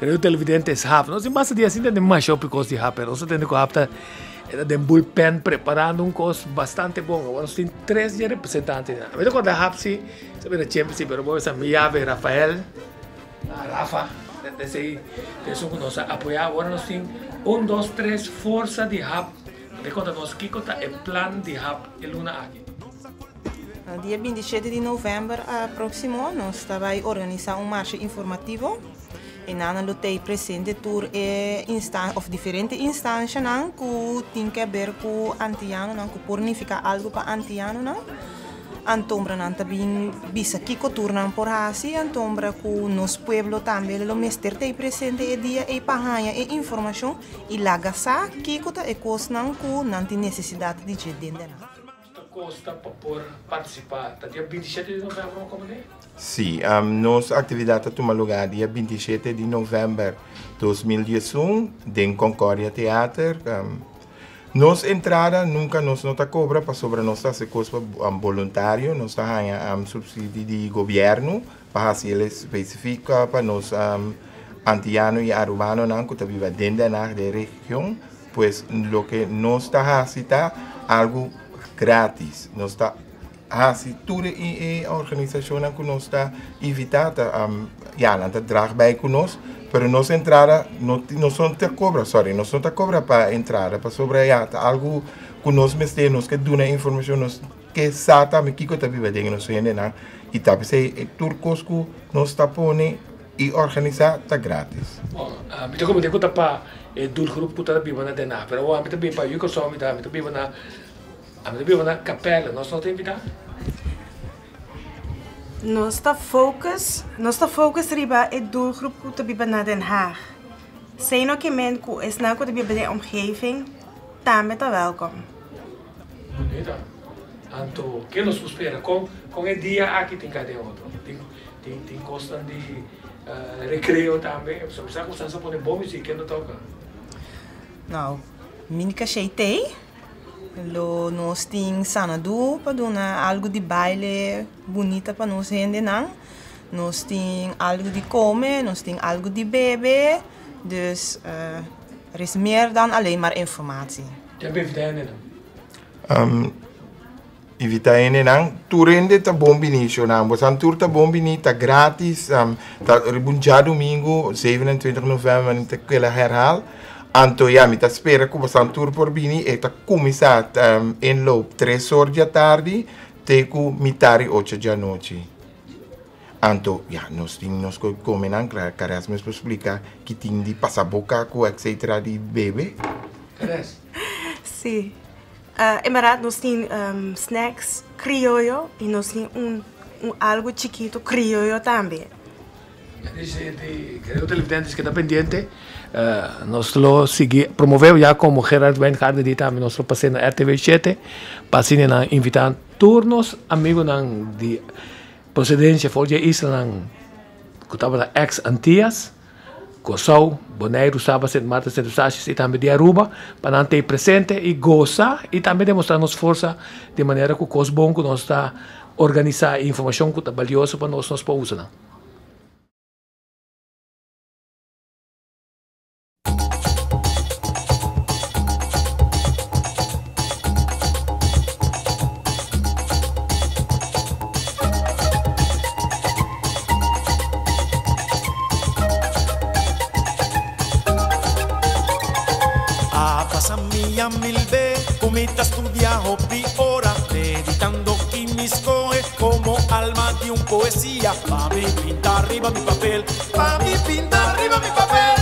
Querido televidentes, Hap, nos tin basta dia sin tende masha hopi kos di Hap, pero nos a tende ku Hap ta e ta den bullpen preparando un kos bastante bon. Awor nos tin tres di e representantenan. Mi ta korda Hap si, sa bira chempe si, pero bo a bisa mi yabe Rafael, Rafa, esei ta esun ku nos a apoyá. Awor nos tin un, dos, tres forsa di Hap. Bo ta konta nos kiko ta e plan di Hap e luna aki? Dia 27 di novèmber próksimo nos ta bai organisá un marsha informativo. E nan lo tei presente tur e instan òf diferente instanshanan ku tin ke ber ku antianonan, ku por nifiká algu pa antianonan. Antombra nan ta bin bisa kiko tur nan por hasi, antombra ku nos pueblo tambe lo mester tei presente e dia ei pa haña e informashon i laga sa kiko ta e kosnan ku nan tin nesesidat di dje den den nan. Ta kosta pa por partisipá? Ta dia 27 di novèmber komo ne? Sí, nos aktividat ta tuma lugá dia 27 di novèmber 2011 den Concordia Theater. Nos entrada nunka nos no ta kobra pasobra nos ta hasi kos pa boluntario, nos ta haña supsidio di gobièrnu pa hasi el spesifika pa nos antiano i arubanonan ku ta biba den Den Haag, den region. Pues loke nos ta hasi ta algu gratis. Nos ta hasi tur e organisashonnan ku nos ta invitá ta ya nan ta drag bai ku nos, pero nos entrada no nos no ta kobra sorry nos no ta kobra pa entrada pasobra ya ta algu ku nos mester nos ke duna informashon nos ke sa tambe kiko ta biba den nos hendenan i ta p'esei e tur kos ku nos ta pone i organisá ta gratis. Bon, mi ta komprende ku ta pa e doelgroep ku ta biba na Den Haag, pero awor ami ta bin pa Jukosou mi ta mi ta biba na Ami ta biba na Capelle, nos no ta invitá? Nos ta focus, nos ta focus riba e doelgroep ku ta biba na Den Haag. Esei no ke men ku esnan ku ta biba den omgeving tambe ta wèlkom. Bunita. Anto, ke nos por spera? Kon, kon e dia aki tin kai den otro? Tin, tin, tin kosnan di rekreo tambe? Pasobra mi sa ku sa pone bon muzik, ken ta toka? Nou, mi ni kashei tei. Lo nos tin Sanadu pa duna algu di baile bunita pa nos hendenan. Nos tin algu di kome, nos tin algu di bebe. Dus er is meer dan alleen maar informatie. Ken pa invita hendenan? Invita hendenan. Tur hende ta bon bini, shownan. Bosan tur ta bon bini, ta gratis. Ta riba un djadumingu, 27 november, mi ta kela herhaal. Anto ya, mi ta spera ku bosan tur por bini. E ta kuminsá inloop tres or di atardi te ku mitar di ocho di anochi. Anto ya, nos tin nos ku komenan, Kares mes por splika ki tin di pasaboka ku etcetera di bebe. Kares. Sí. En berdad nos tin snacks crioyo y nos tin un algo chikito crioyo tambe. Querido televidentes que ta pendiente, nos lo sigui promove ya como Gerard Wijngaarden di tambe nos lo pase na RTV 7 pa asina nan invita tur nos amigonan di procedencia for di e islanan cu tabata ex Antillas. Kòrsou, Boneiru, Saba, Sint Maarten, Sint Eustatius i tambe di Aruba pa nan ta ei presente i gosa i tambe demostrá nos forsa di manera ku kos bon ku nos ta organisá i informashon ku ta balioso pa nos, nos por usa nan. A pasa mi a mil be ku mi ta studia hopi ora meditando ki mi skohe komo alma di un poesia pa mi pinta riba mi papel pa mi pinta riba mi papel.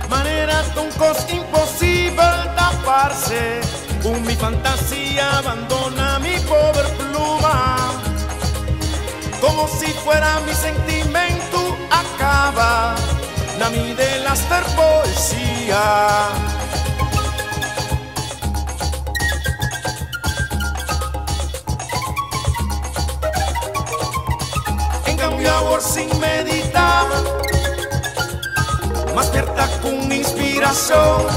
Manera ta un kos imposibel ta parse ku mi fantasia abandona mi pober pluma Komo si fuera mi sentimentu a kaba na mi delaster poesia. En cambio awor sin medita Mas spierta con inspiracion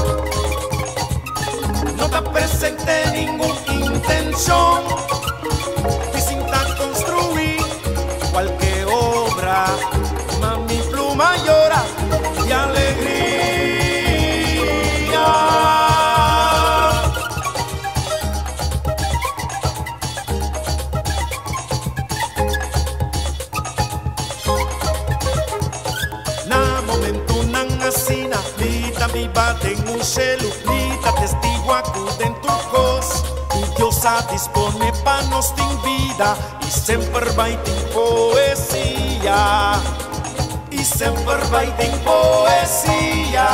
No ta presente ningun. intenshon di sinta konstruí kualke obra, ma mi pluma yora di alegria. Na momentunan asina, mi ta biba den un shelu, mi ta testiguá ku den tur kos ku Dios a disponé pa nos tin bida i semper bai tin poesia. I semper bai tin poesia.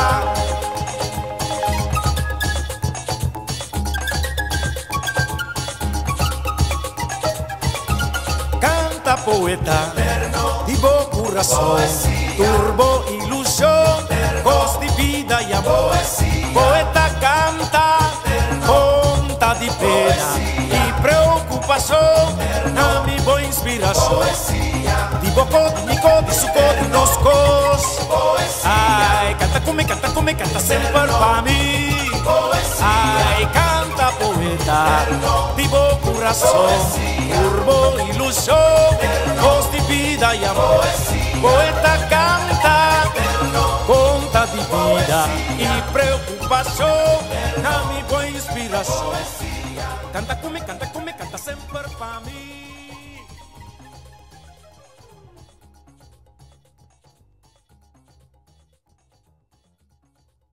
Kanta poeta di bo kurason, tur bo ilushon, kos di bida i amor. Poeta kanta, konta di pena i preokupashon, na mi bo inspirashon. Di bo ko, di mi ko, di su ko, di nos kos. Ai, kanta ku mi, kanta ku mi, kanta semper pa mi. Ai, kanta poeta di bo kurason, tur bo ilushon, kos di bida i amor. Poeta kanta, konta di bida i preokupashon, na mi bo inspirashon. Kanta ku mi, kanta ku mi, kanta semper pa mi.